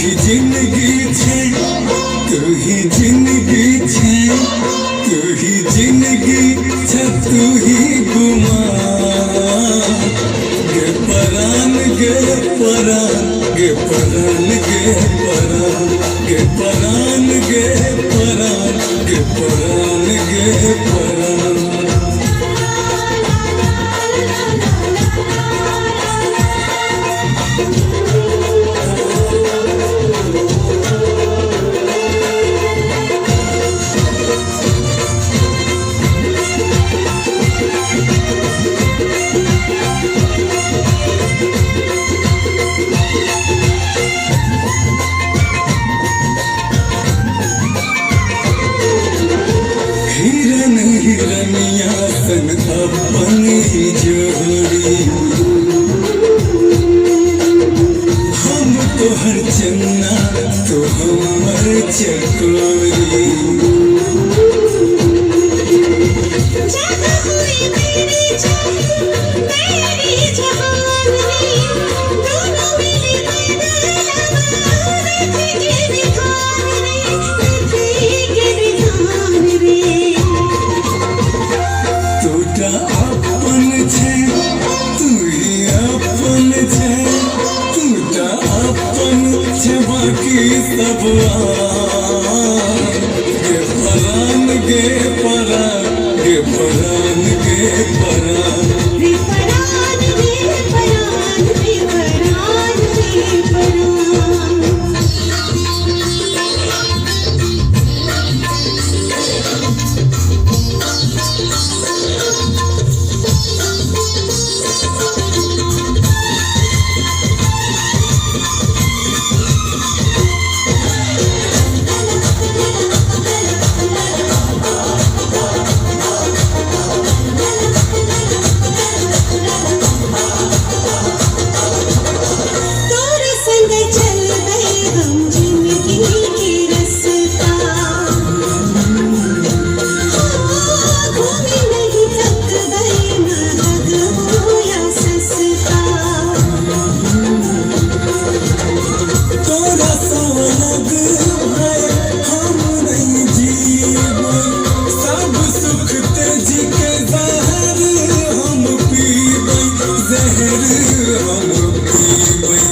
ही जिंदगी छे, तू ही जिंदगी छे, तू ही जिंदगी छे, तू ही गुमान। गे परान गे परान गे परान गे परान गे परान गे परान गे परान गे परान। हिरन हिरनिया सन अपन जोड़ी, हम तोहर चन्ना तो हमर चकोरी। जग हुई मेरी चाहे मेरी जहान रे, दोनों मिले बदलवा विधि के विधान रे, विधि के विधान रे। तूटा अपन छे, तू ही अपन छे, तूटा अपन छे, बाकी सब आन। गे परान गे परान गे परान गे परान। रे परान रे परान रे परान रे परान। तोरे संग चलबै हम जिंदगी के रस्ता, घूमि नहीं थकबै महग हो या सस्ता। तोरा सँ अलग भय हम नहीं जीबै, सब सुख तेजि के जहर हम पीबै, जहर हम पीबै।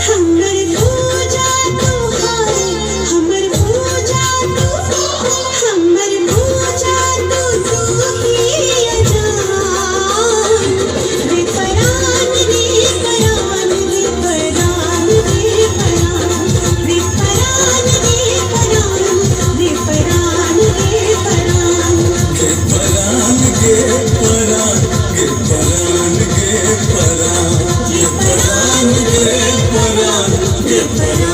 हमर पूजा तुहारे, हमर पूजा तू, हमर पूजा तू, तू ही अजान। रे परान रे परान रे परान रे परान रे परान रे परान रे परान रे परान। गे परान गे परान गे परान गे परान गे परान गे परान गे परान।